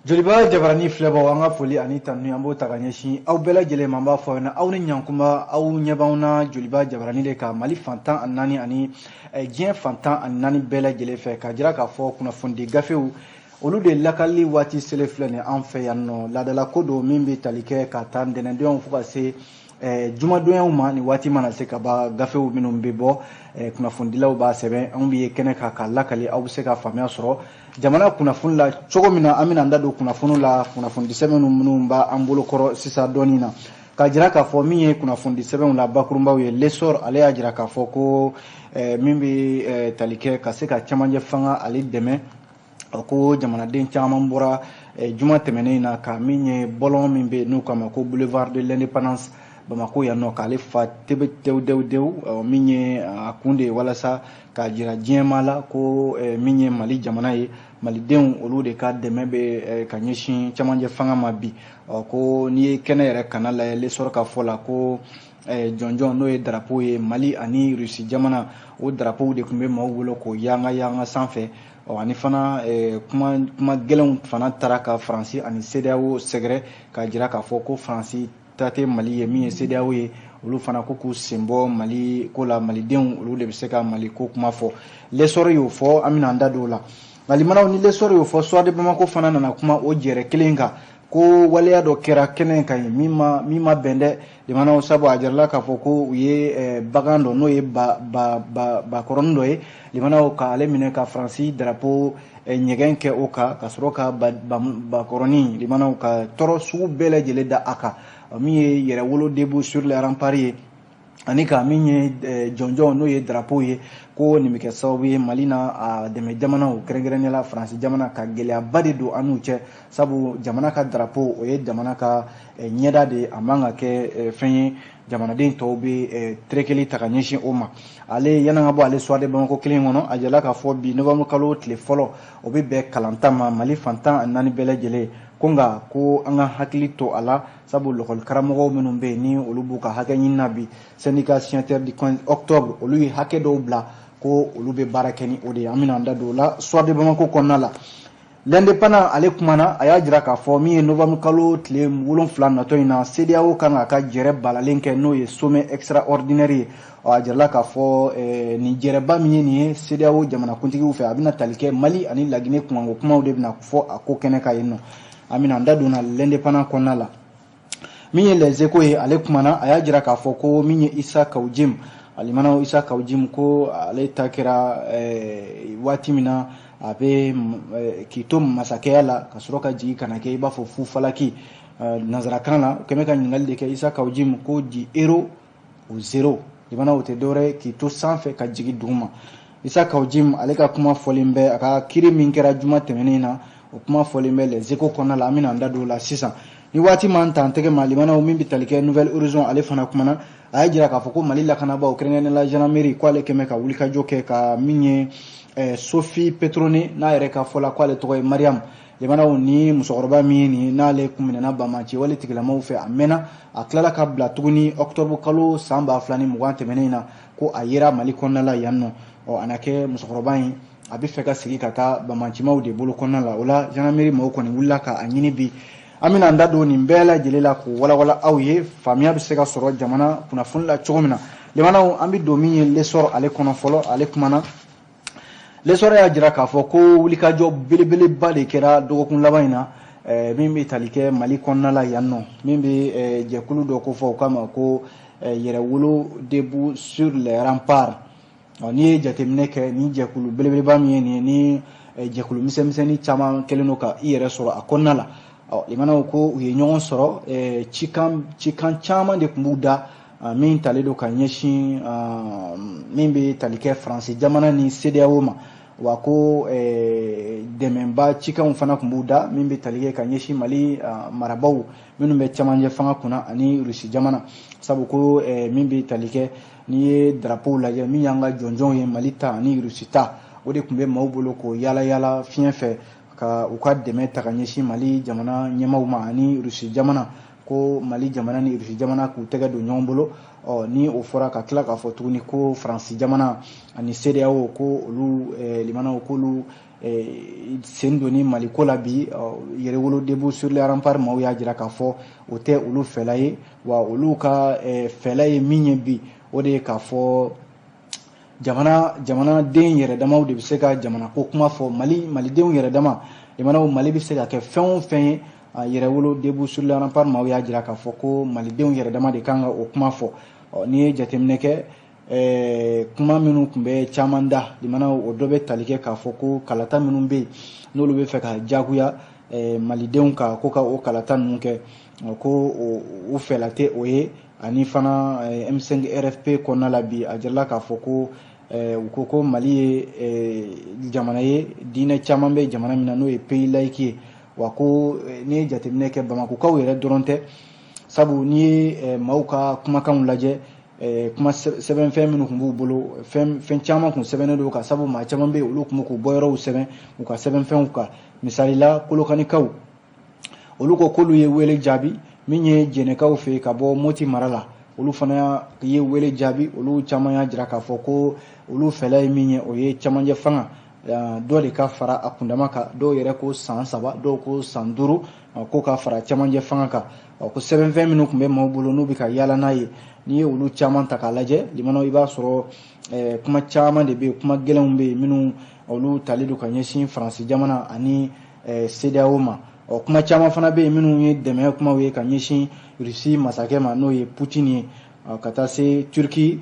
Joliba Jabarani filɛbaw, an ka foli ani tanuni, an b'o ta ka ɲɛsin aw bɛɛ lajɛlen ma. An b'a fɔ aw ɲɛna, aw ni ɲankuma, aw ɲɛ b'anw na Joliba Jabarani de kan, Mali fan 14 ani diɲɛ fan 14 bɛɛ lajɛlen fɛ, k'a jira k'a fɔ kunnafonidi gafew, olu de lakalili waati selen filɛ nin an fɛ yan nɔ. Laadala ko don min bɛ tali kɛ ka taa ntɛnɛndonyaw fo ka se jumadonyaw ma. Nin waati mana se ka ban, gafew minnu bɛ bɔ, kunnafonidilaw b'a sɛbɛn, anw bɛ ye kɛnɛ kan k'a lakali, aw bɛ se ka faamuya sɔrɔ jamana kunnafoni la cogo min na. An bɛna an da don kunnafoni la, kunnafonidi sɛbɛn minnu b'an bolo kɔrɔ sisan dɔɔnin na, k'a jira k'a fɔ min ye kunnafonidi sɛbɛnw la bakurunbaw ye. L'Essor, ale y'a jira k'a fɔ ko min bɛ tali kɛ ka se ka cɛmancɛ fanga ale dɛmɛ, ko jamanaden caman bɔra juma tɛmɛnen in na ka min ye bɔlɔn min bɛ yen n'u k'a ma ko Boulevard de l'Indépendance Bamako yan nɔ, k'ale fa tebe tewu dewu dewu. Min ye a kun de ye walasa k'a jira diɲɛmaa la ko min ye Mali jamana ye, malidenw olu de ka dɛmɛ bɛ ka ɲɛsin cɛmancɛ fanga ma bi. Ko n'i ye kɛnɛ yɛrɛ kana lajɛ, L'Essor ka fɔ la, ko jɔnjɔn n'o ye drapeau ye, Mali ani Rusi jamana, o drapeau de tun bɛ maaw bolo k'o yanga yanga sanfɛ. Ani fana kuma kuma gɛlɛnw fana taara ka Faransi ani CEDEAO sɛgɛrɛ, k'a jira k'a fɔ ko Faransi ta tɛ Mali ye. Min ye CEDEAO ye, olu fana ko k'u sen bɔ Mali ko la, malidenw olu de bɛ se ka Mali ko kuma fɔ. L'Essor y'o fɔ, an bɛna an da don o la. Nka limanaw, ni L'Essor y'o fɔ, Soir de Bamako fana nana kuma o jɛrɛ kelen kan, ko waleya dɔ kɛra kɛnɛ kan yen min ma bɛn dɛ, limanaw. Sabu a jirala k'a fɔ ko u ye bagan dɔ, n'o ye ba ba ba bakɔrɔnin dɔ ye, limanaw, k'ale minɛ ka Faransi drapeau ɲɛgɛn kɛ o kan, ka sɔrɔ ka bakɔrɔnin, limanaw, ka tɔɔrɔ sugu bɛɛ lajɛlen da a kan. Min ye Yɛrɛwolo Debout sur les Remparts ye, ani ka min ye jɔnjɔn, n'o ye drapeau ye, ko nin bɛ kɛ sababu ye Mali n'a a dɛmɛ jamanaw, kɛrɛnkɛrɛnnenya la Faransi jamana, ka gɛlɛyaba de don an n'u cɛ. Sabu jamana ka drapeau, o ye jamana ka ɲɛda de ye, a man ka kɛ fɛn ye jamanaden tɔw bɛ terekeli ta ka ɲɛsin o ma. Ale yan'an ka bɔ ale Soir de Bamako kelen kɔnɔ, a jirala k'a fɔ bi novembre kalo tile fɔlɔ, o bɛ bɛn kalanta ma Mali fan 14 bɛɛ lajɛlen. Ko nka ko an ka hakili to a la, sabu lɔkɔli karamɔgɔw minnu bɛ yen, ni olu b'u ka hakɛ ɲini na bi, syndicat signataire du 15 octobre, olu ye hakɛ dɔw bila ko olu bɛ baara kɛ ni o de ye. An bɛna an da don o la Soir de Bamako kɔnɔna la. L'Indépendant, ale kumana, a y'a jira k'a fɔ min ye novembre kalo tile 7 natɔ in na, CEDEAO kan k'a ka jɛrɛ balalen kɛ, n'o ye sommet extraordinaire ye. A jirala k'a fɔ nin jɛrɛba min ye nin ye CEDEAO jamanakuntigiw fɛ, a bɛna tali kɛ Mali ani Laginɛ kunkanko kumaw de bɛna fɔ a ko kɛnɛ kan yen nɔ. An bɛna an da don L'Indépendant kɔnɔna la. Min ye Les Échos ye, ale kumana, a y'a jira k'a fɔ ko min ye Issa Kaou Djim, alimanaw, Issa Kaou Djim, ko ale ta kɛra waati min na a bɛ k'i to masakɛya la, ka sɔrɔ ka jigin ka na kɛ i b'a fɔ fufalaki. Nanzarakan na, o kɛn bɛ ka ɲininkali de kɛ Issa Kaou Djim, ko du héros au zéro. Limanaw, o tɛ dɔwɛrɛ ye k'i to sanfɛ ka jigin duguma. Issa Kaou Djim, ale ka kuma fɔlen bɛ a ka kiiri min kɛra juma tɛmɛnen na, o kuma fɔlen bɛ Les Échos kɔnɔna la. An bɛna an da don o la sisan ni waati m'an ta an tɛgɛ ma. Limanaw, min bɛ tali kɛ Nouvel Horizon, ale fana kumana, a y'a jira k'a fɔ ko Mali lakanabaaw, kɛrɛnkɛrɛnnenya la gendarmerie, ko ale kɛn bɛ ka wulikajɔ kɛ ka min ye Sophie Pétronin, n'a yɛrɛ ka fɔ la k'ale tɔgɔ ye Mariam, limanaw, ni musokɔrɔba min ye nin n'ale kun minɛna banbaanci wale tigilamaw fɛ, a mɛnna, a tilala ka bila tuguni octobre kalo san 2020 tɛmɛnen in na, ko a yera Mali kɔnɔna la yan nɔ. Ɔ a na kɛ musokɔrɔba in a bɛ fɛ ka segin ka taa banbaancimaw de bolo kɔnɔna la. O la, gendarmerie mɔgɔw kɔni wulila k'a ɲini bi. An bɛna an da don nin bɛɛ lajɛlen la k'o walawala aw ye, faamuya bɛ se ka sɔrɔ jamana kunnafoni la cogo min na. Limanaw, an bɛ don min ye L'Essor ale kɔnɔ fɔlɔ, ale kumana. L'Essor y'a jira k'a fɔ ko wulikajɔ belebeleba de kɛra dɔgɔkun laban in na, min bɛ tali kɛ Mali kɔnɔna la yan nɔ, min bɛ jɛkulu dɔ ko fɔ o kama ko Yɛrɛwolo Debout sur les Remparts. N'i ye jateminɛ kɛ, nin jɛkulu belebeleba min ye nin ye, ni jɛkulu misɛnmisɛnnin caman kɛlen don ka i yɛrɛ sɔrɔ a kɔnɔna la. Ɔ limanaw, ko u ye ɲɔgɔn sɔrɔ, cikan cikan caman de tun b'u da min talen don ka ɲɛsin min bɛ tali kɛ Faransi jamana ni CEDEAO ma. Wa ko dɛmɛba cikanw fana tun b'u da min bɛ tali kɛ ka ɲɛsin Mali marabaaw minnu bɛ cɛmancɛ fanga kunna ani Rusi jamana. Sabu ko min bɛ tali kɛ, n'i ye drapeau lajɛ, min y'an ka jɔnjɔnw ye, Mali ta ani Rusi ta, o de tun bɛ maaw bolo k'o yala yala fiɲɛ fɛ ka u ka dɛmɛ ta ka ɲɛsin Mali jamana ɲɛmaaw ma ani Rusi jamana. ko Mali jamana ni Russie jamana k'u tɛgɛ don ɲɔgɔn bolo. Ɔ ni o fɔra ka tila k'a fɔ tuguni ko Faransi jamana ani CEDEAO ko olu limanaw k'olu sen donni Mali ko la bi, Yɛrɛwolo Debout sur les remparts maaw y'a jira k'a fɔ o tɛ olu fɛla ye. Wa olu ka fɛla ye min ye bi, o de ye k'a fɔ jamanaden yɛrɛ damaw de bɛ se ka jamana ko kuma fɔ. Mali malidenw yɛrɛ dama limanaw, Mali bɛ se ka kɛ fɛn o fɛn ye, Yɛrɛwolo Debout sur les remparts maaw y'a jira k'a fɔ ko malidenw yɛrɛ dama de kan ka o kuma fɔ. N'i ye jateminɛ kɛ, kuma minnu tun bɛ caman da limanaw, o dɔ bɛ tali kɛ k'a fɔ ko kalata minnu bɛ yen n'olu bɛ fɛ ka jagoya malidenw kan ko ka o kalata ninnu kɛ, ko o fɛla tɛ o ye. Ani fana M5 RFP kɔnɔna la bi, a jirala k'a fɔ ko u ko ko Mali ye jamana ye, diinɛ caman bɛ jamana min na, n'o ye pays laïque ye. Wa ko n'i ye jateminɛ kɛ, Bamakokaw yɛrɛ dɔrɔn tɛ, sabu n'i ye maaw ka kumakanw lajɛ, kuma sɛbɛnfɛn minnu tun b'u bolo, fɛn caman tun sɛbɛnnen don ka sabu maa caman bɛ yen, olu tun bɛ k'u bɔyɔrɔw sɛbɛn u ka sɛbɛnfɛnw kan. Misali la, Kolokanikaw, olu ko k'olu ye wele jaabi. Min ye Jɛnɛkaw fɛ ka bɔ Moti mara la, olu fana ye wele jaabi. Olu caman y'a jira k'a fɔ ko olu fɛla ye min ye, o ye camancɛ fanga dɔ de ka fara a kundama kan. Dɔw yɛrɛ ko san 3, dɔw ko san 5, ko ka fara camancɛ fanga kan. Ko sɛbɛnfɛn minnu tun bɛ maaw bolo n'u bɛ ka yaala n'a ye, n'i ye olu caman ta k'a lajɛ limanaw, i b'a sɔrɔ kuma caman de bɛ yen, kuma gɛlɛnw bɛ yen minnu olu tali don ka ɲɛsin Faransi jamana ani CEDEAO ma. Ɔ kuma caman fana bɛ yen minnu ye dɛmɛ kumaw ye ka ɲɛsin Russie masakɛ ma, n'o ye Poutine ye, ka taa se Turki,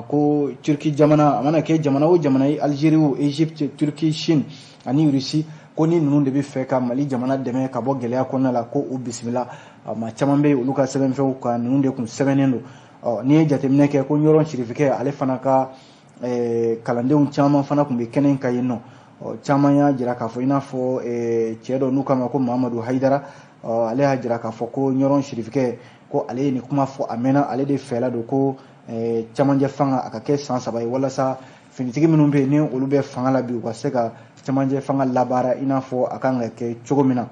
ko Turki jamana, a mana kɛ jamana o jamana ye, Algérie o, Égypte, Turquie, Chine ani Russie, ko ni ninnu de bɛ fɛ ka Mali jamana dɛmɛ ka bɔ gɛlɛya kɔnɔna la, ko u bisimila. Maa caman bɛ yen, olu ka sɛbɛnfɛnw kan ninnu de tun sɛbɛnnen don. Ɔ n'i ye jateminɛ kɛ, ko Ɲɔrɔn Sirifikɛ, ale fana ka kalandenw caman fana tun bɛ kɛnɛ kan yen nɔ. Ɔ caman y'a jira k'a fɔ, i n'a fɔ cɛ dɔ n'u k'a ma ko Mamadu Hayidara, ale y'a jira k'a fɔ ko Ɲɔrɔn Sirifikɛ, ko ale ye nin kuma fɔ a mɛnna, ale de fɛla don ko camancɛ fanga a ka kɛ san 3 ye, walasa finitigi minnu bɛ yen ni olu bɛ fanga la bi, u ka se ka camancɛ fanga labaara i n'a fɔ a kan ka kɛ cogo min na.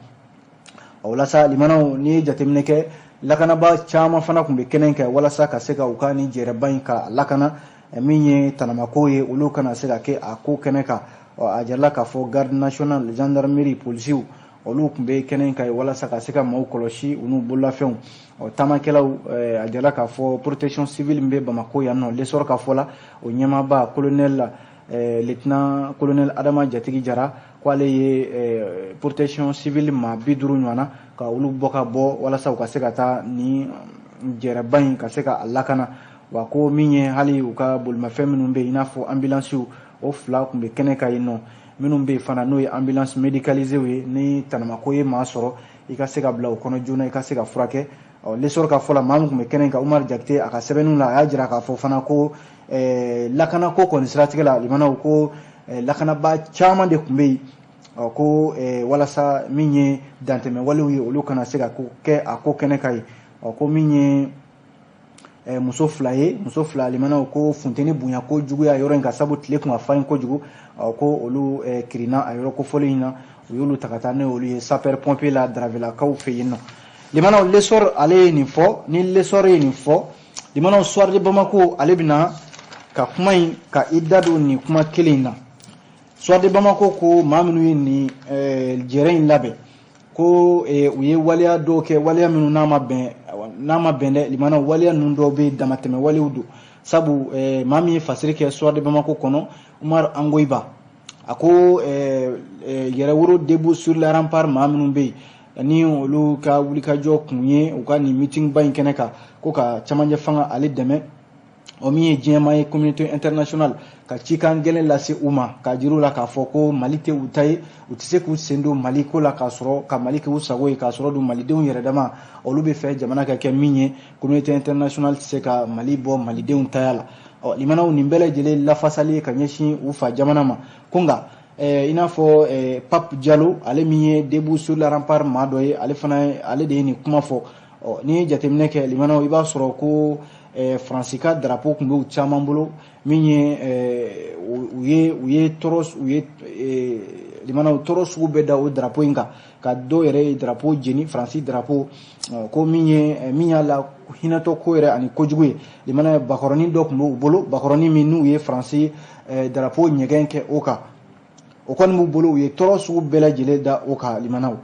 Walasa limanaw, n'i ye jateminɛ kɛ, lakanabaa caman fana tun bɛ kɛnɛ kɛ walasa ka se ka u ka nin jɛrɛba in ka lakana. Min ye tanamako ye, olu kana se ka kɛ a ko kɛnɛ kan. A jirala k'a fɔ garde nationale, gendarmerie, polisiw, olu tun bɛ kɛnɛ kan walasa ka se ka maaw kɔlɔsi u n'u bololafɛnw. Taamakɛlaw, a jirala k'a fɔ protection civile min bɛ Bamakɔ yan nɔ, Lesɔrɔ ka fɔ la, o ɲɛmaaba colonel, lieutenant colonel Adama Jatigi Jara, ko ale ye protection civile maa 50 ɲɔgɔn na ka olu bɔ ka bɔ walasa u ka se ka taa ni jɛrɛba in ka se ka a lakana. Wa ko min ye hali u ka bolimafɛn minnu bɛ yen, i n'a fɔ ambulansiw, o 2 tun bɛ kɛnɛ kan yen nɔ. Minnu bɛ yen fana, n'o ye ambulance médicalisée ye, ni tanamako ye maa sɔrɔ, i ka se ka bila o kɔnɔ joona, i ka se ka furakɛ. Lesɔrɔ ka fɔ la, maa min tun bɛ kɛnɛ kan, Umaru Jakite, a ka sɛbɛnniw la, a y'a jira k'a fɔ fana ko lakanako kɔni siratigɛ la, limanaw, ko lakanabaa caman de tun bɛ yen, ko walasa min ye dantɛmɛwalew ye, olu kana se ka kɛ a ko kɛnɛ kan yen. Ko min ye muso 2 ye, muso 2 limanaw, ko funteni bonya ko juguya yɔrɔ in ka sabu tile kun ka farin kojugu, ko olu kirinna a yɔrɔ kofɔlen in na, u y'olu ta ka taa n'olu ye sapeur pompier la Daravelakaw fɛ yen nɔ. Limanaw, Lesɔrɔ ale ye nin fɔ. Ni Lesɔrɔ ye nin fɔ limanaw, Soir de Bamako ale bɛna ka kuma in ka i da don nin kuma kelen in na. Soir de Bamako ko maa minnu ye nin jɛrɛ in labɛn, ko u ye waleya dɔw kɛ, waleya minnu n'a ma bɛn dɛ limanaw, waleya ninnu dɔw bɛ damatɛmɛ walew don. Sabu maa min ye fasiri kɛ Soir de Bamako kɔnɔ, Umaru Angoyiba, a ko Yɛrɛwolo Debout sur les remparts maa minnu bɛ yen ni olu ka wulikajɔ kun ye u ka nin meeting ba in kɛnɛ kan, ko ka camancɛ fanga ale dɛmɛ, o min ye diɲɛmaa ye, communauté internationale, ka cikan gɛlɛn lase u ma, k'a jira u la k'a fɔ ko Mali tɛ u ta ye, u tɛ se k'u sen don Mali ko la k'a sɔrɔ ka Mali kɛ u sago ye, k'a sɔrɔ dun malidenw yɛrɛ dama olu bɛ fɛ jamana ka kɛ min ye, communauté internationale tɛ se ka Mali bɔ malidenw taya la. Ɔ limanaw, nin bɛɛ lajɛlen lafasali ye ka ɲɛsin u fa jamana ma. Ko nka i n'a fɔ Pape Diallo, ale min ye Debout sur les remparts maa dɔ ye, ale fana ale de ye nin kuma fɔ. Ɔ n'i ye jateminɛ kɛ limanaw, i b'a sɔrɔ ko Faransi ka drapeau tun bɛ u caman bolo, min ye u ye Limanaw, tɔɔrɔ sugu bɛɛ da o drapeau in kan, ka dɔw yɛrɛ ye drapeau jeni, Faransi drapeau. Ko min ye min y'a la hinɛtɔ ko yɛrɛ ani kojugu ye, limana, bakɔrɔnin dɔ tun b'u bolo, bakɔrɔnin min n'u ye Faransi drapeau ɲɛgɛn kɛ o kan, o kɔni b'u bolo. U ye tɔɔrɔ sugu bɛɛ lajɛlen da o kan. Limanaw,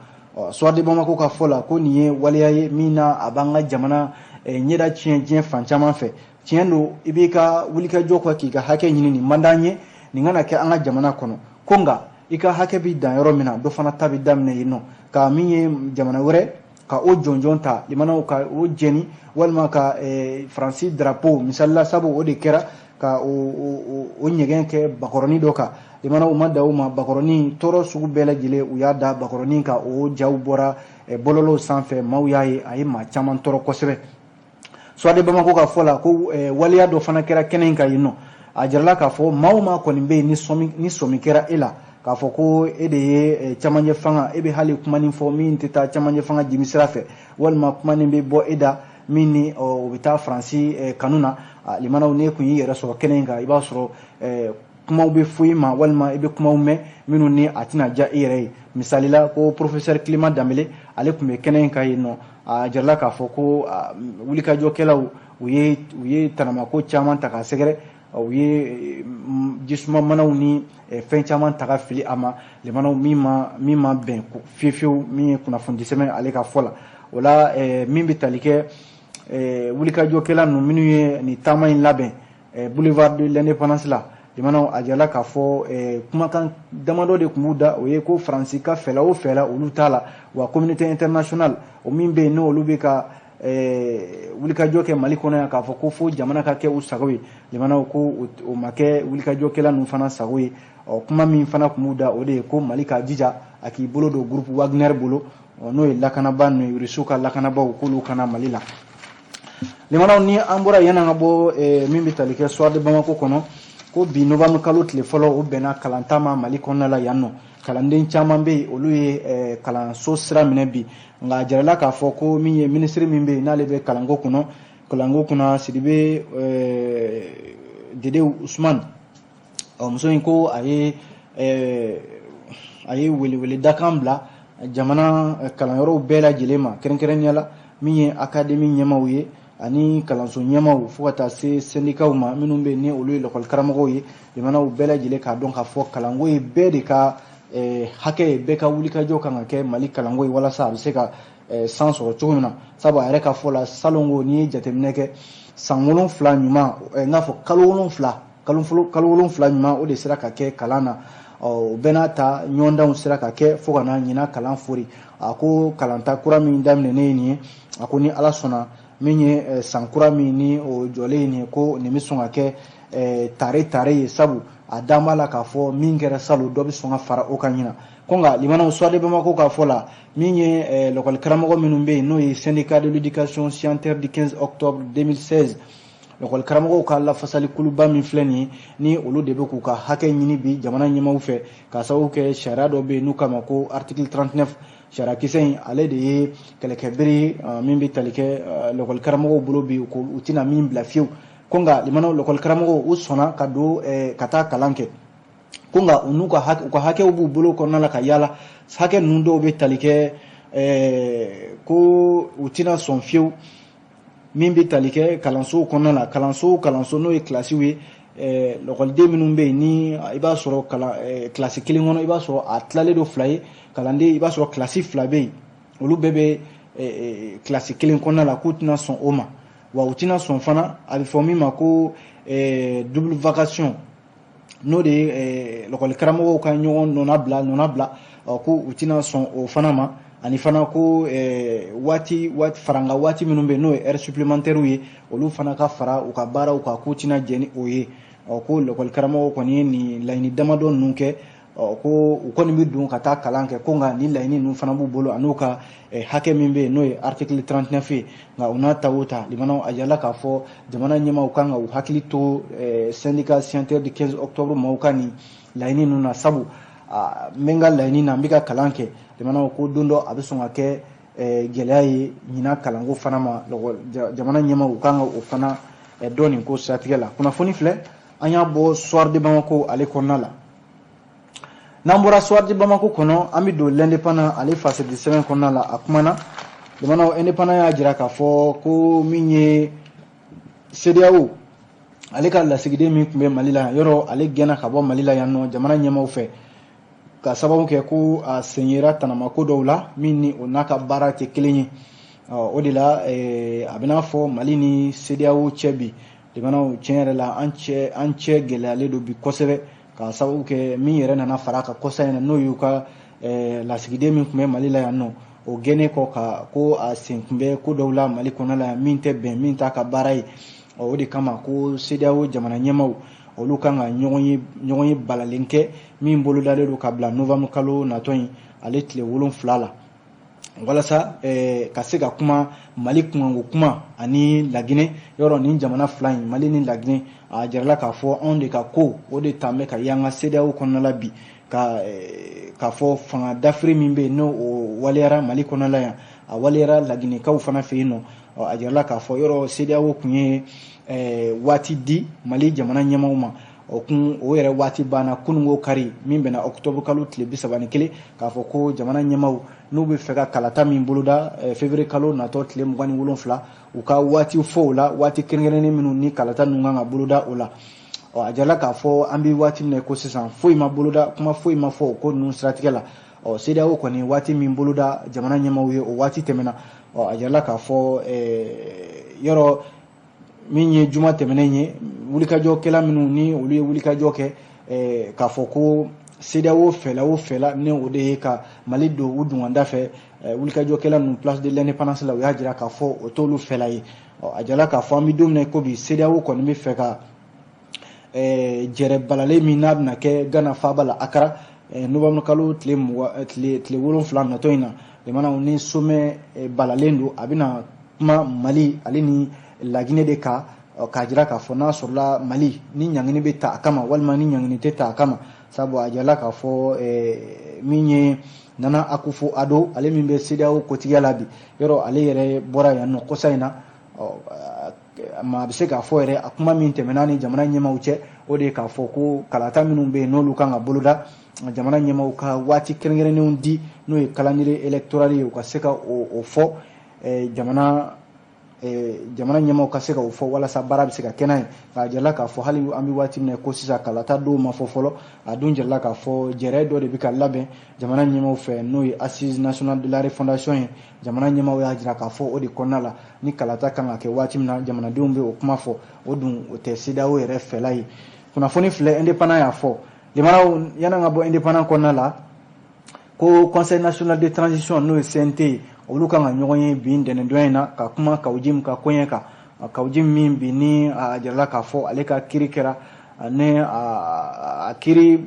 Soir de Bamako ka fɔ la, ko nin ye waleya ye min na a b'an ka jamana ɲɛda tiɲɛ diɲɛ fan caman fɛ. Tiɲɛ don, i b'i ka wulikajɔ kɛ k'i ka hakɛ ɲini, nin man d'an ye, nin kana kɛ an ka jamana kɔnɔ. Ko nka i ka hakɛ bɛ dan yɔrɔ min na, dɔ fana ta bɛ daminɛ yen nɔ. Ka min ye jamana wɛrɛ ka o jɔnjɔn ta, limanaw, ka o jɛni walima ka Faransi drapeau misalila, sabu o de kɛra ka o ɲɛgɛn kɛ bakɔrɔnin dɔ kan. Limanaw, ma da o ma, bakɔrɔnin tɔɔrɔ sugu bɛɛ lajɛlen u y'a da bakɔrɔnin kan. O jaw bɔra bɔlɔlɔw sanfɛ, maaw y'a ye, a ye maa caman tɔɔrɔ kosɛbɛ. Soir de Bamako ka fɔ la, ko waleya dɔ fana kɛra kɛnɛ in kan yen nɔ. A jirala k'a fɔ maa o maa kɔni bɛ yen, ni sɔmi kɛra e la k'a fɔ ko e de ye camancɛ fanga, e bɛ hali kuma nin fɔ min tɛ taa camancɛ fanga jimi sira fɛ, walima kuma nin bɛ bɔ e da min ni o bɛ taa Faransi kanu na, limanaw, n'e kun y'i yɛrɛ sɔrɔ kɛnɛ in kan, i b'a sɔrɔ kumaw bɛ fɔ i ma, walima i bɛ kumaw mɛn minnu ni a tɛna diya i yɛrɛ ye. Misali la, ko professeur Clément Dembélé, ale tun bɛ kɛnɛ in kan yen nɔ. A jirala k'a fɔ ko wulikajɔkɛlaw u ye tanamako caman ta k'a sɛgɛrɛ, u ye jisuma manaw ni fɛn caman ta ka fili a ma. Limanaw, min ma bɛn fiyewu fiyewu, min ye kunnafoni sɛbɛn ale ka fɔ la, o la min bɛ tali kɛ wulikajɔkɛla ninnu minnu ye nin taama in labɛn boulevard de l'Indépendance la, limanaw, a jirala k'a fɔ kumakan damadɔ de tun b'u da. O ye ko Faransi ka fɛla o fɛla, olu t'a la wa. Communauté internationale o min bɛ yen, n'olu bɛ ka wulikajɔ kɛ Mali kɔnɔ yan, k'a fɔ ko fo jamana ka kɛ u sago ye, limanaw, ko o ma kɛ wulikajɔkɛla ninnu fana sago ye. Ɔ, kuma min fana tun b'u da, o de ye ko Mali k'a jija a k'i bolo don groupe Wagner bolo, n'o ye lakanabaa ninnu ye, Rusiw ka lakanabaaw, k'olu kana Mali la. Limanaw, ni an bɔra yan'an ka bɔ min bɛ tali kɛ Soir de Bamako kɔnɔ, ko bi novembre kalo tile fɔlɔ, o bɛnna kalanta ma Mali kɔnɔna la yan nɔ. Kalanden caman bɛ yen, olu ye kalanso sira minɛ bi. Nka a jirala k'a fɔ ko min ye minisiri min bɛ yen, n'ale bɛ kalanko kunna, Sidibe Dede Usman, ɔ, muso in ko a ye welewele dakan bila jamana kalanyɔrɔw bɛɛ lajɛlen ma, kɛrɛnkɛrɛnnenya la min ye académie ɲɛmaaw ye ani kalanso ɲɛmaaw, fo ka taa se syndicats ma minnu bɛ yen ni olu ye lakɔli karamɔgɔw ye. Jamanaw bɛɛ lajɛlen k'a dɔn k'a fɔ kalanko ye bɛɛ de ka hakɛ ye, bɛɛ ka wulikajɔ kan ka kɛ Mali kalanko ye walasa a bɛ se ka san sɔrɔ cogo min na. Sabu a yɛrɛ ka fɔ la, salongo n'i ye jateminɛ kɛ, san 7 ɲuman, n k'a fɔ kalo 7, kalo 7 ɲuman, o de sera ka kɛ kalan na. O bɛɛ n'a ta, ɲɔgɔndanw sera ka kɛ fo ka na ɲina kalan fori. A ko kalanta kura min daminɛnen ye nin ye, a ko ni Ala sɔnna, min ye san kura min ni o jɔlen ye nin ye, ko nin bɛ sɔn ka kɛ tare tare ye, sabu a dan b'a la k'a fɔ min kɛra salon, dɔ bɛ sɔn ka fara o kan ɲina. Ko nka limanaw, Soir de Bamako ka fɔ la, min ye lakɔli karamɔgɔ minnu bɛ yen, n'o ye syndicat de l'éducation signataire du 15 octobre 2016, lakɔli karamɔgɔw ka lafasali kuluba min filɛ nin ye, ni olu de bɛ k'u ka hakɛ ɲini bi jamana ɲɛmaaw fɛ, k'a sababu kɛ sariya dɔ bɛ yen n'u kama ko article 39. Sariyakisɛ in, ale de ye kɛlɛkɛbere ye min bɛ tali kɛ lakɔli karamɔgɔw bolo bi, u tɛna min bila fiyewu. Ko nka limanaw, lakɔli karamɔgɔw, u sɔnna ka don ka taa kalan kɛ. Ko nka u n'u ka u ka hakɛw b'u bolo kɔnɔna la ka yala. Hakɛ ninnu dɔw bɛ tali kɛ ko u tɛna sɔn fiyewu min bɛ tali kɛ kalansow kɔnɔna la, kalanso o kalanso n'o ye kilasiw ye, lakɔliden minnu bɛ yen, ni i b'a sɔrɔ kalan kilasi kelen kɔnɔ, i b'a sɔrɔ a tilalen don fila ye, kalanden, i b'a sɔrɔ kilasi fila bɛ yen, olu bɛɛ bɛ kilasi kelen kɔnɔna la, k'u tɛna sɔn o ma. Wa u tɛna sɔn fana a bɛ fɔ min ma ko double vacation, n'o de ye lakɔli karamɔgɔw ka ɲɔgɔn nɔnabila, ko u tɛna sɔn o fana ma. Ani fana ko waati waati faranga waati minnu bɛ yen, n'o ye heure supplémentaire ye, olu fana ka fara u ka baaraw kan, k'u tɛna jɛn ni o ye. Ɔ, ko lakɔli karamɔgɔw kɔni ye nin laɲini damadɔ ninnu kɛ. Ɔ, ko u kɔni bɛ don ka taa kalan kɛ, ko nka nin laɲini ninnu fana b'u bolo, an'u ka hakɛ min bɛ yen, n'o ye article 39 ye. Nka u n'a ta o ta, limanaw, a jirala k'a fɔ jamana ɲɛmaaw kan ka u hakili to syndicat signataire du 15 octobre maaw ka nin laɲini ninnu na, sabu n bɛ n ka laɲini na, n bɛ ka kalan kɛ. Limanaw, ko don dɔ a bɛ sɔn ka kɛ gɛlɛya ye ɲinan kalanko fana ma. Jamana ɲɛmaaw kan ka o fana dɔn nin ko siratigɛ la. Kunnafoni filɛ, an y'a bɔ Soir de Bamako ale kɔnɔna la. N'an bɔra Soir de Bamako kɔnɔ, an bɛ don L'Indépendant ale fasidi sɛbɛn kɔnɔna la. A kumana jamanaw Indépendant y'a jira k'a fɔ ko min ye CEDEAO ale ka lasigiden min tun bɛ Mali la yan, yɔrɔ ale gɛnna ka bɔ Mali la yan nɔ jamana ɲɛmaaw fɛ, ka sababu kɛ ko a sen yera tanamako dɔw la min ni o n'a ka baara tɛ kelen ye. O de la a bɛna fɔ Mali ni CEDEAO cɛ bi, jamanaw, tiɲɛ yɛrɛ la, an cɛ gɛlɛyalen don bi kosɛbɛ, ka sababu kɛ min yɛrɛ nana fara a kan kɔsa in na, n'o y'u ka lasigiden min tun bɛ Mali la yan nɔ, o gɛnnen kɔ ka ko a sen tun bɛ ko dɔw la Mali kɔnɔ la yan min tɛ bɛn, min t'a ka baara ye. O de kama ko CEDEAO jamana ɲɛmaaw olu kan ka ɲɔgɔn ye balalen kɛ min bolodalen don ka bila novembre kalo natɔ in ale tile 7 la, walasa ka se ka kuma Mali kunkanko kuma ani Laginɛ. Yɔrɔ nin jamana fila in, Mali ni Laginɛ, a jirala k'a fɔ anw de ka ko o de t'an bɛ ka y'an ka CEDEAO kɔnɔna la bi, ka fɔ fanga dafiri min bɛ yen n'o waleyara Mali kɔnɔna la yan, a waleyara Laginɛkaw fana fɛ yen nɔ. A jirala k'a fɔ yɔrɔ CEDEAO kun ye waati di Mali jamana ɲɛmaaw ma, o kun o yɛrɛ waati banna kununko kari min bɛnna octobre kalo tile 31, k'a fɔ ko jamana ɲɛmaaw n'u bɛ fɛ ka kalata min boloda février kalo natɔ tile 27, u ka waati fɔ o la, waati kɛrɛnkɛrɛnnen minnu ni kalata ninnu kan ka boloda o la. A jirala k'a fɔ an bɛ waati min na ko sisan foyi ma boloda, kuma foyi ma fɔ o ko ninnu siratigɛ la. CEDEAO kɔni waati min boloda jamana ɲɛmaaw ye, o waati tɛmɛna. A jirala k'a fɔ yɔrɔ min ye juma tɛmɛnen ye, wulikajɔkɛla minnu ni olu ye wulikajɔ kɛ k'a fɔ ko CEDEAO fɛla o fɛla ni o de ye ka Mali don u dunganda fɛ, wulikajɔkɛla ninnu place de l'Indépendance la, u y'a jira k'a fɔ o t'olu fɛla ye. A jirala k'a fɔ an bɛ don min na ko bi, CEDEAO kɔni bɛ fɛ ka jɛrɛ balalen min n'a bɛna kɛ Ghana faaba la Accra novembre kalo tile 7 natɔ in na, jamanaw ni sommet balalen don, a bɛna kuma Mali ale ni Laginɛ de kan, k'a jira k'a fɔ n'a sɔrɔla Mali ni ɲangini bɛ ta a kama walima ni ɲangini tɛ ta a kama. Sabu a jirala k'a fɔ min ye Nana Akufo-Addo, ale min bɛ CEDEAO kotigiya la bi, yɔrɔ ale yɛrɛ bɔra yan nɔ kɔsa in na, maa bɛ se k'a fɔ yɛrɛ a kuma min tɛmɛna ni jamana ɲɛmaaw cɛ, o de ye k'a fɔ ko kalata minnu bɛ yen n'olu kan ka boloda, jamana ɲɛmaaw ka waati kɛrɛnkɛrɛnnenw di, n'o ye calendrier électoral ye, u ka se ka o fɔ jamana ɲɛmaaw ka se ka o fɔ walasa baara bɛ se ka kɛ n'a ye. Nka a jirala k'a fɔ hali an bɛ waati min na ko sisan kalata dɔw ma fɔ fɔlɔ, a dun jirala k'a fɔ jɛrɛ dɔ de bɛ ka labɛn jamana ɲɛmaaw fɛ, n'o ye Assise nationale de la refondation ye. Jamana ɲɛmaaw y'a jira k'a fɔ o de kɔnɔna la ni kalata kan ka kɛ waati min na, jamanadenw bɛ o kuma fɔ, o dun o tɛ CEDEAO yɛrɛ fɛla ye. Kunnafoni filɛ, Indépendant y'a fɔ. Jamanaw, yan'an ka bɔ Indépendant kɔnɔna la, ko Conseil national de transition, n'o ye CNT ye, olu kan ka ɲɔgɔn ye bi ntɛnɛndonya in na ka kuma Kaou Djim ka koɲɛ kan. Kaou Djim min bi ni a jirala k'a fɔ ale ka kiiri kɛra ni a kiiri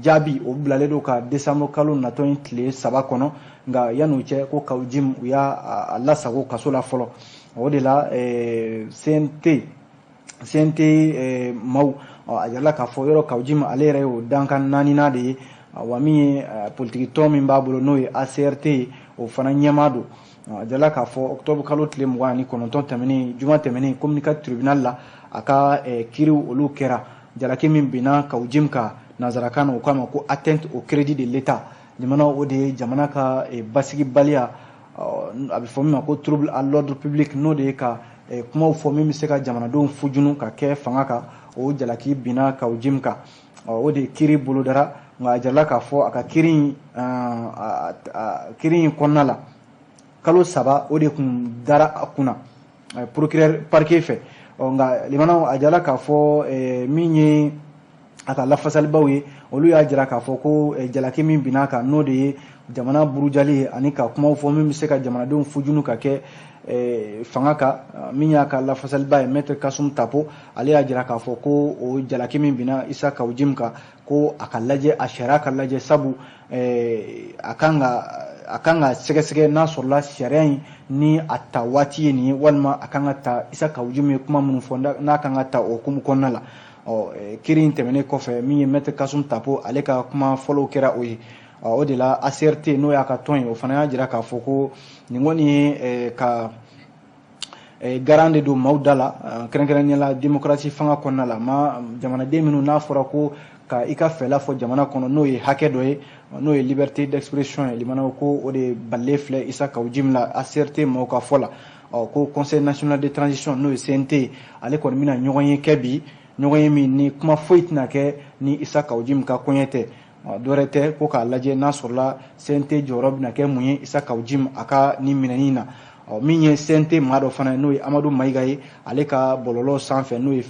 jaabi o bilalen don ka décembre kalo natɔ in tile 3 kɔnɔ, nka yan'o cɛ ko Kaou Djim u y'a lasago kaso la fɔlɔ. O de la CNT maaw a jirala k'a fɔ yɔrɔ Kaou Djim ale yɛrɛ y'o dankan 4nan de ye, wa min ye politiki tɔn min b'a bolo n'o ye ACRT ye, o fana ɲɛmaa don. A jirala k'a fɔ octobre kalo tile 29 tɛmɛnen, juma tɛmɛnen, commune 4 tribunal la, a ka kiiriw olu kɛra. Jalaki min binna Kaou Djim kan, nanzarakan na u k'a ma ko atteinte au crédit de l'État, jamana o de ye jamana ka basigibaliya, a bɛ fɔ min ma ko trouble à l'ordre public, n'o de ye ka kumaw fɔ min bɛ se ka jamanadenw fujunu ka kɛ fanga kan, o jalaki binna Kaou Djim kan. O de kiiri bolodara, nka a jirala k'a fɔ a ka kiiri in kɔnɔna la kalo 3 o de kun dara a kunna procureur parquet fɛ. Nka limanaw, a jirala k'a fɔ min ye a ka lafasalibaw ye, olu y'a jira k'a fɔ ko jalaki min binna a kan, n'o de ye jamana burujali ye ani ka kumaw fɔ min bɛ se ka jamanadenw fujunu ka kɛ fanga kan, min y'a ka lafasaliba ye maître Kassoum Tapo, ale y'a jira k'a fɔ ko o jalaki min binna Issa Kaou Djim kan, ko a ka lajɛ, a sariya ka lajɛ, sabu a kan ka sɛgɛsɛgɛ n'a sɔrɔla sariya in ni a ta waati ye nin ye, walima a kan ka ta Issa Kaou Djim ye kuma minnu fɔ n'a kan ka ta o hukumu kɔnɔna la. Kiiri in tɛmɛnen kɔfɛ, min ye maître Kassoum Tapo ale ka kuma fɔlɔw kɛra o ye. O de la ACRT, n'o y'a ka tɔn ye, o fana y'a jira k'a fɔ ko nin kɔni ye ka garan de don maaw da la, kɛrɛnkɛrɛnnenya la démocratie fanga kɔnɔna la, ma jamanaden minnu n'a fɔra ko ka i ka fɛla fɔ jamana kɔnɔ, n'o ye hakɛ dɔ ye, n'o ye liberté d'expression ye. Limanaw, ko o de balilen filɛ Isa Kawu Jim la ACRT maaw ka fɔ la. Ɔ, ko Conseil national de transition, n'o ye CNT ye, ale kɔni bɛna ɲɔgɔn ye kɛ bi, ɲɔgɔn ye min ni kuma foyi tɛna kɛ ni Isa Kawu Jim ka koɲɛ tɛ. Dɔwɛrɛ tɛ ko k'a lajɛ n'a sɔrɔla CNT jɔyɔrɔ bɛna kɛ mun ye Isa Kawu Jim a ka nin minɛni na. Ɔ, min ye CNT maa dɔ fana ye, n'o ye Amadu Mayiga ye, ale ka bɔlɔlɔ sanfɛ, n'o ye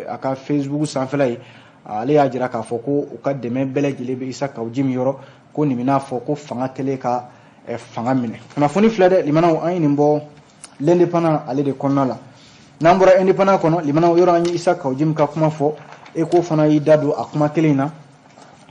a ka Facebook sanfɛla ye, ale y'a jira k'a fɔ ko u ka dɛmɛ bɛɛ lajɛlen bɛ Isa Kawu Jim yɔrɔ, ko nin bɛna fɔ ko fanga kɛlen ka fanga minɛ. Kunnafoni filɛ dɛ, limanaw, an ye nin bɔ L'Indépendant ale de kɔnɔna la. N'an bɔra Indépendant kɔnɔ, limanaw, yɔrɔ an ye Isa Kawu Jim ka kuma fɔ, e ko fana y'i da don a kuma kelen in na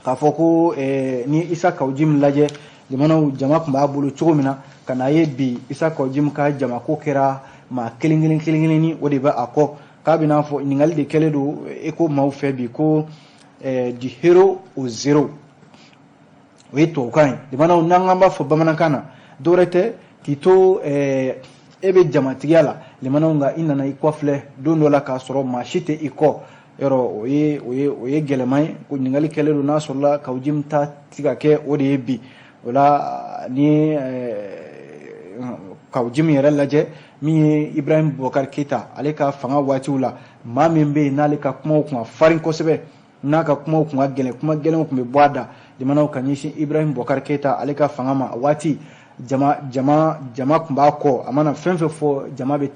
k'a fɔ ko ni Isa Kawu Jim lajɛ, limanaw, jama tun b'a bolo cogo min na, ka n'a ye bi Isa Kawu Jim ka jamako kɛra maa kelen kelen kelen kelenni, o de bɛ a kɔ. K'a bɛna fɔ ɲininkali de kɛlen don e ko maaw fɛ bi ko du héros au zéro, o ye tubabukan ye. Limanaw, n'an k'an b'a fɔ bamanankan na, dɔwɛrɛ tɛ k'i to e bɛ jamatigiya la, limanaw, nka i nana i kɔfilɛ don dɔ la k'a sɔrɔ maa si tɛ i kɔ yɔrɔ, o ye gɛlɛman ye. Ko ɲininkali kɛlen don n'a sɔrɔla Kawu Jim ta ti ka kɛ o de ye bi. O la, ni Kawu Jim yɛrɛ lajɛ, min ye Ibrahim Boubacar Keita ale ka fanga waatiw la, maa min bɛ yen n'ale ka kumaw kun ka farin kosɛbɛ, n'a ka kumaw kun ka gɛlɛn, kuma gɛlɛnw tun bɛ bɔ a da, limanaw, ka ɲɛsin Ibrahim Boubacar Keita ale ka fanga ma, a waati jama tun b'a kɔ, a mana fɛn fɛn fɔ, jama bɛ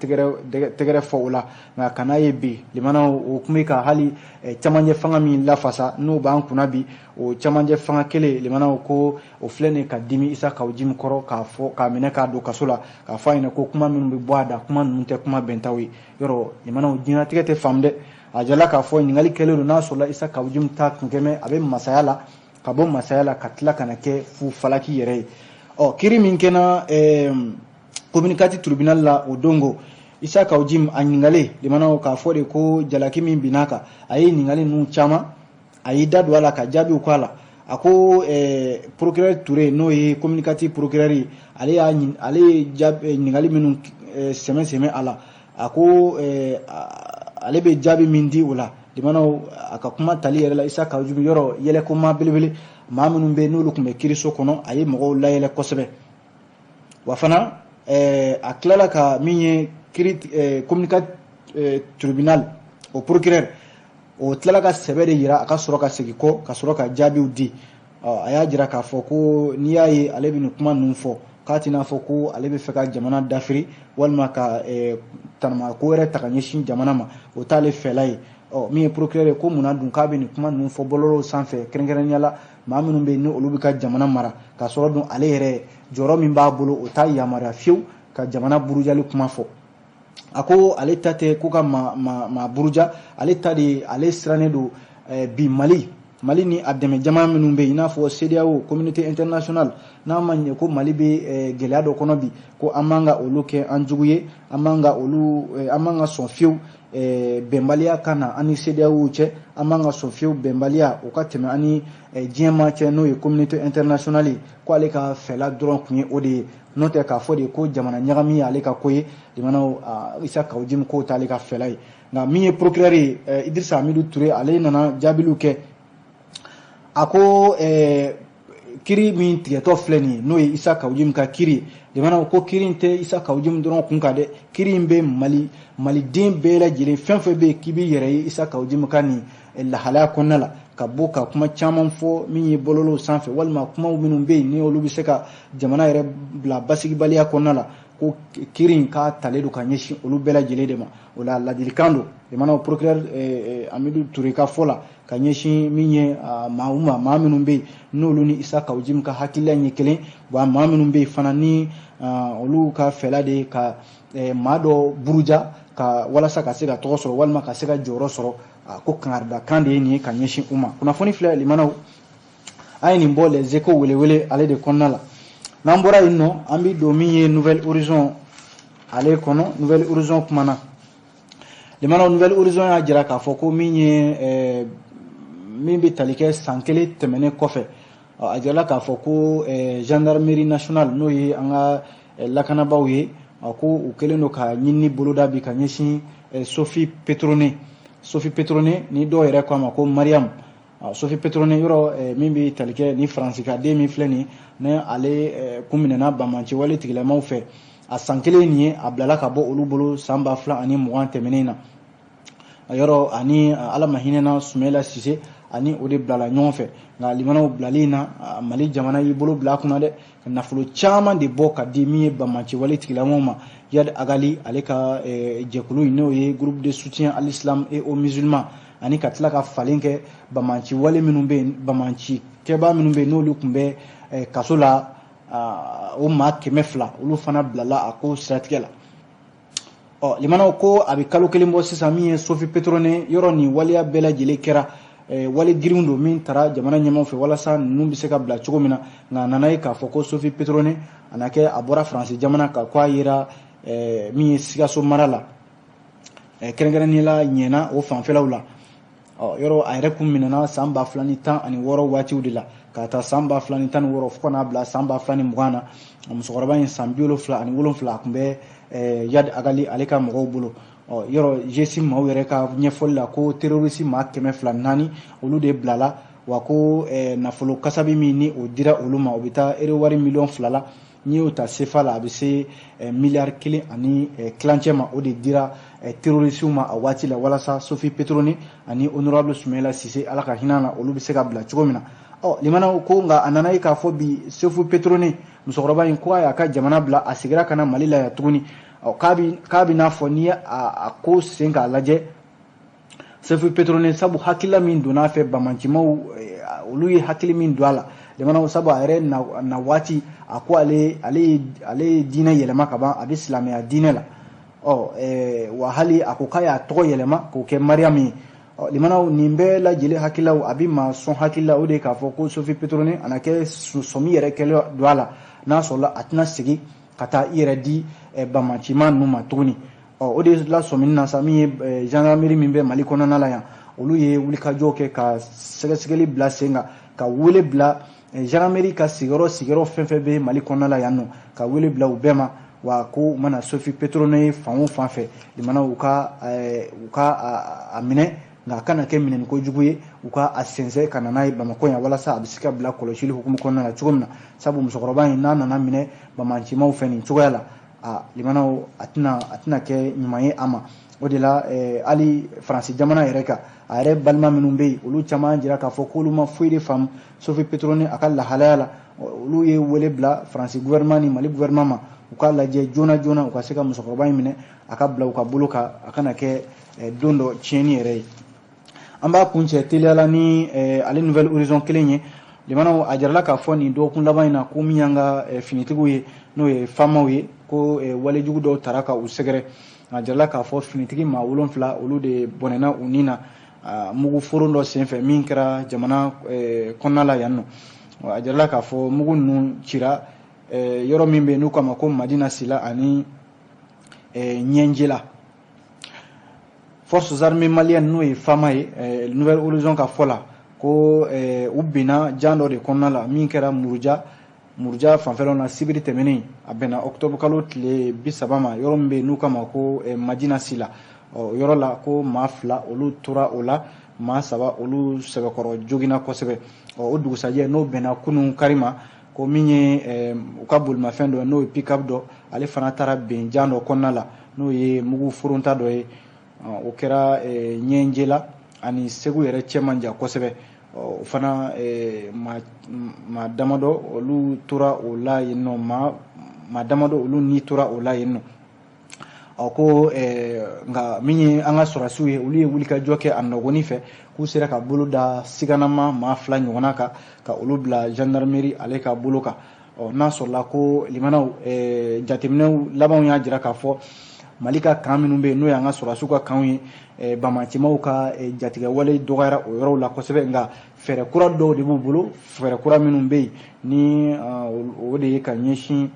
tɛgɛrɛ fɔ o la. Nka kana ye bi, limanaw, o tun bɛ ka hali camancɛ fanga min lafasa, n'o b'an kunna bi, o camancɛ fanga kelen, limanaw, ko o filɛ nin ka dimi Isa Kawu Jim kɔrɔ, k'a fɔ k'a minɛ k'a don kaso la, k'a fɔ a ɲɛna ko kuma minnu bɛ bɔ a da, kuma ninnu tɛ kuma bɛntaw ye. Yɔrɔ, limanaw, diɲɛlatigɛ tɛ faamu dɛ. A jala k'a fɔ ɲininkali kɛlen don n'a sɔrɔla Isa Kawu Jim ta tun kɛmɛ a bɛ masaya la, ka bɔ masaya la ka tila ka na kɛ fu falaki yɛrɛ ye. Ɔ, kiri min kɛra commune 4 tribunal la o don, ko Isa Kawu Jim a ɲininkalen, limanaw, k'a fɔ de ko jalaki min binna kan, a ye ɲininkali ninnu caman, a y'i da don a la ka jaabiw k'a la. A ko procureur Touré, n'o ye commune 4 procureur ye, ale ye ɲininkali minnu sɛmɛ sɛmɛ a la, a ko ale bɛ jaabi min di o la, limanaw, a ka kuma tali yɛrɛ la, Isa Kawu Jim yɔrɔ yɛlɛkoma belebele, maa minnu bɛ yen n'olu tun bɛ kiiriso kɔnɔ, a ye mɔgɔw layɛlɛ kosɛbɛ. Wa fana a tilala ka min ye kiiri commune 4 tribunal, o procureur, o tilala ka sɛbɛ de yira a ka sɔrɔ ka segin kɔ ka sɔrɔ ka jaabiw di. A y'a jira k'a fɔ ko n'i y'a ye ale bɛ nin kuma ninnu fɔ, k'a tɛna fɔ ko ale bɛ fɛ ka jamana dafiri walima ka tanama ko wɛrɛ ta ka ɲɛsin jamana ma, o t'ale fɛla ye. Ɔ, min ye procureur ye, ko munna dun k'a bɛ nin kuma ninnu fɔ bɔlɔlɔw sanfɛ, kɛrɛnkɛrɛnnenya la maa minnu bɛ yen ni olu bɛ ka jamana mara, k'a sɔrɔ dun ale yɛrɛ jɔyɔrɔ min b'a bolo, o t'a yamaruya fiyewu ka jamana burujali kuma fɔ. A ko ale ta tɛ ko ka maa maa maa buruja, ale ta de, ale sirannen don bi Mali ni a dɛmɛ jama minnu bɛ yen, i n'a fɔ CEDEAO, communauté internationale, n'a ma ɲɛ ko Mali bɛ gɛlɛya dɔ kɔnɔ bi, ko an man ka olu kɛ an jugu ye, an man ka olu, an man ka sɔn fiyewu bɛnbaliya ka na an ni CEDEAO cɛ, an man ka sɔn fiyewu bɛnbaliya o ka tɛmɛ an ni diɲɛmaa cɛ, n'o ye communauté internationale ye. Ko ale ka fɛla dɔrɔn tun ye o de ye, n'o tɛ k'a fɔ de ko jamana ɲagami ye ale ka ko ye, limanaw, Isa Kawu Jim k'o t'ale ka fɛla ye. Nka min ye procureur ye, Idrissa Amidu Ture, ale nana jaabiliw kɛ. A ko kiri min tigɛtɔ filɛ nin ye, n'o ye Isa Kawu Jim ka kiri, limanaw, ko kiri in tɛ Isa Kawu Jim dɔrɔn kun kan dɛ, kiri in bɛ Mali, maliden bɛɛ lajɛlen, fɛn fɛn bɛ yen k'i b'i yɛrɛ ye Isa Kawu Jim ka nin lahalaya kɔnɔna la, ka bɔ ka kuma caman fɔ min ye bɔlɔlɔw sanfɛ, walima kumaw minnu bɛ yen ni olu bɛ se ka jamana yɛrɛ bila basigibaliya kɔnɔna la, ko kiri in k'a talen don ka ɲɛsin olu bɛɛ lajɛlen de ma. O la, ladilikan don, limanaw, procureur Amidu Ture ka fɔ la, ka ɲɛsin min ye maa ma, maa minnu bɛ yen n'olu ni Isa Kawu Jim ka hakilila ye kelen wa, maa minnu bɛ yen fana ni olu ka fɛla de ye ka maa dɔ buruja ka walasa ka se ka tɔgɔ sɔrɔ walima ka se ka jɔyɔrɔ sɔrɔ, ko kangaridakan de ye nin ye ka ɲɛsin u ma. Kunnafoni filɛ, limanaw, an ye nin bɔ Les Échos welewele ale de kɔnɔna la. N'an bɔra yen nɔ, an bɛ don min ye Nouvel Horizon ale kɔnɔ. Nouvel Horizon kumana, limanaw. Nouvel Horizon y'a jira k'a fɔ ko min ye min bɛ tali kɛ san kelen tɛmɛnen kɔfɛ, a jirala k'a fɔ ko gendarmerie nationale, n'o ye an ka lakanabaaw ye, ko u kɛlen don ka ɲinini boloda bi ka ɲɛsin Sophie Pétronin. Sophie Pétronin ni dɔw yɛrɛ ko a ma ko Mariam. Sophie Pétronin yɔrɔ min bɛ tali kɛ ni Faransi ka den min filɛ nin ni ale kun minɛna banbaanci wale tigilamaw fɛ a san kelen nin ye, a bilala ka bɔ olu bolo san 2020 tɛmɛnen na. Yɔrɔ ani Ala ma hinɛna Soumaïla Cissé ani o de bilala ɲɔgɔn fɛ. Nka limanaw bilalen na, Mali jamana y'i bolo bila a kunna dɛ, ka nafolo caman de bɔ ka di min ye banbaanci wale tigilamaw ma. Iyad Ag Ghali ale ka jɛkulu in, n'o ye groupe de soutien à l'islam et aux musulmans, ani ka tila ka falen kɛ banbaanci wale minnu bɛ yen, banbaanci kɛbaa minnu bɛ yen n'olu tun bɛ kaso la, o maa 200, olu fana bilala a ko siratigɛ la. Ɔ limanaw, ko a bɛ kalo kelen bɔ sisan, min ye Sophie Pétronin yɔrɔ, nin waleya bɛɛ lajɛlen kɛra wale girinw don min taara jamana ɲɛmaaw fɛ walasa ninnu bɛ se ka bila cogo min na. Nka a nana ye k'a fɔ ko Sophie Pétronin a na kɛ a bɔra Faransi jamana kan, ko a yera min ye Sikaso mara la, kɛrɛnkɛrɛnnenya la Ɲɛna o fanfɛlaw la. Ɔ yɔrɔ a yɛrɛ kun minɛna san 2016 waatiw de la, k'a ta san 2016 fo ka n'a bila san 2020 na. Musokɔrɔba in san 77, a tun bɛ Iyad Ag Ghali ale ka mɔgɔw bolo. Ɔ yɔrɔ GSIM maaw yɛrɛ ka ɲɛfɔli la, ko terroriste maa 204 olu de bilala wa, ko nafolo kasabi min ni o dira olu ma, o bɛ taa euro wari miliyɔn 2 la. N'i y'o ta CFA la, a bɛ se miliyari 1.5 ma. O de dira terroriste ma a waati la walasa Sophie Pétronin ani honorable Soumaïla Cissé, Ala ka hinɛ na, olu bɛ se ka bila cogo min na. Ɔ limanaw, ko nka a nana ye k'a fɔ bi Sophie Pétronin musokɔrɔba in, ko a y'a ka jamana bila, a seginna ka na Mali la yan tuguni. Ɔ k'a bɛ n'a fɔ n'i ye a ko sen k'a lajɛ, Sophie Pétronin, sabu hakilila min donna a fɛ, bamancimaw olu ye hakili min don a la limanaw, sabu a yɛrɛ na waati a ko ale ye diinɛ yɛlɛma ka ban, a bɛ silamɛya diinɛ la. Ɔ wa hali a ko k'a y'a tɔgɔ yɛlɛma k'o kɛ Mariam ye. Ɔ limanaw, nin bɛɛ lajɛlen hakililaw a bɛ maa sɔn hakilila, o de ye k'a fɔ ko Sophie Pétronin a na kɛ sɔmi yɛrɛ kɛlen don a la, n'a sɔrɔla a tɛna segin ka taa i yɛrɛ di bamancima ninnu ma tuguni. Ɔ o de la sɔmini na sa, min ye gendarmerie min bɛ Mali kɔnɔna la yan, olu ye wulikajɔ kɛ ka sɛgɛsɛgɛli bila sen kan, ka wele bila gendarmerie ka sigiyɔrɔ fɛn fɛn bɛ Mali kɔnɔna la yan nɔ, ka wele bila u bɛɛ ma wa ko u mana Sophie Pétronin ye fan o fan fɛ, limanaw, u ka a minɛ, nka a kana kɛ minɛni kojugu ye, u ka a sɛnsɛn ka na n'a ye Bamakɔ yan walasa a bɛ se ka bila kɔlɔsili hukumu kɔnɔna la cogo min na. Sabu musokɔrɔba in n'a nana minɛ bamancimaw fɛ nin cogoya la, a limanaw, a tɛna kɛ ɲuman ye a ma. O de la hali Faransi jamana yɛrɛ kan, a yɛrɛ balima minnu bɛ yen, olu caman jira k'a fɔ k'olu ma foyi de faamu Sophie Pétronin a ka lahalaya la. Olu ye wele bila Faransi gouvernement ni Mali gouvernement ma, u k'a lajɛ joona joona, u ka se ka musokɔrɔba in minɛ, a ka bila u ka bolo kan, a kana kɛ don dɔ tiɲɛni yɛrɛ ye. An b'a kuncɛ teliyala ni ale Nouvel Horizon kelen ye. Limanaw, a jirala k'a fɔ nin dɔgɔkun laban in na ko min y'an ka finitigiw ye, n'o ye FAMaw ye, ko walejugu dɔw tara ka u sɛgɛrɛ. A jirala k'a fɔ finitigi maa 7, olu de bɔnɛna u ni na mugu foron dɔ senfɛ min kɛra jamana kɔnɔna la yan nɔ. A jirala k'a fɔ mugu ninnu cira yɔrɔ min bɛ yen n'u k'a ma ko Madina Sila ani Ɲɛnjela. Forces armées maliennes, n'o ye FAMa ye, Nouvel Horizon ka fɔ la, ko u binna jan dɔ de kɔnɔna la min kɛra Muruja fanfɛlaw na sibiri tɛmɛnen, a bɛnna octobre kalo tile 30 ma, yɔrɔ min bɛ yen n'u k'a ma ko Madina Sila. Ɔ yɔrɔ la, ko maa 2 olu tora o la, maa 3 olu sɛbɛkɔrɔ joginna kosɛbɛ. Ɔ o dugusajɛ, n'o bɛnna kunun kari ma, ko min ye u ka bolimafɛn dɔ, n'o ye pick-up dɔ, ale fana taara ben jan dɔ kɔnɔna la, n'o ye mugu foronta dɔ ye. O kɛra Ɲɛnjela ani Segu yɛrɛ cɛ man jan kosɛbɛ. O fana maa damadɔ olu tora o la yen nɔ, maa damadɔ olu ni tora o la yen nɔ. Ɔ ko nka min ye an ka sɔrɔdasiw ye, olu ye wulikajɔ kɛ a nɔgɔnin fɛ, k'u sera ka bolo da siganama maa 2 ɲɔgɔnna kan, ka olu bila gendarmerie ale ka bolo kan. Ɔ n'a sɔrɔla ko limanaw, jateminɛw labanw y'a jira k'a fɔ Mali ka kan minnu bɛ yen, n'o y'an ka sɔrɔdasiw ka kanw ye, bamacimaw ka jatigɛwale dɔgɔyara o yɔrɔw la kosɛbɛ. Nka fɛɛrɛ kura dɔw de b'u bolo, fɛɛrɛ kura minnu bɛ yen ni o de ye ka ɲɛsin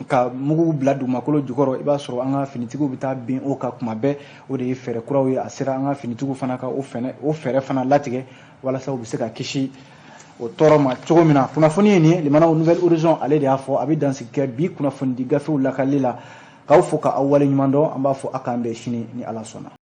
ka mugu bila dugumakolo jukɔrɔ, i b'a sɔrɔ an ka finitigiw bɛ taa bin o kan kuma bɛɛ. O de ye fɛɛrɛ kuraw ye. A sera an ka finitigiw fana ka o fɛɛrɛ fana latigɛ walasa u bɛ se ka kisi o tɔɔrɔ ma cogo min na. Kunnafoni ye nin ye, limanaw, Nouvel Horizon ale de y'a fɔ. A bɛ dansigi kɛ bi kunnafonidi gafew lakali la, k'aw fo ka aw waleɲuman dɔn. An b'a fɔ a k'an bɛn sini ni Ala sɔnna.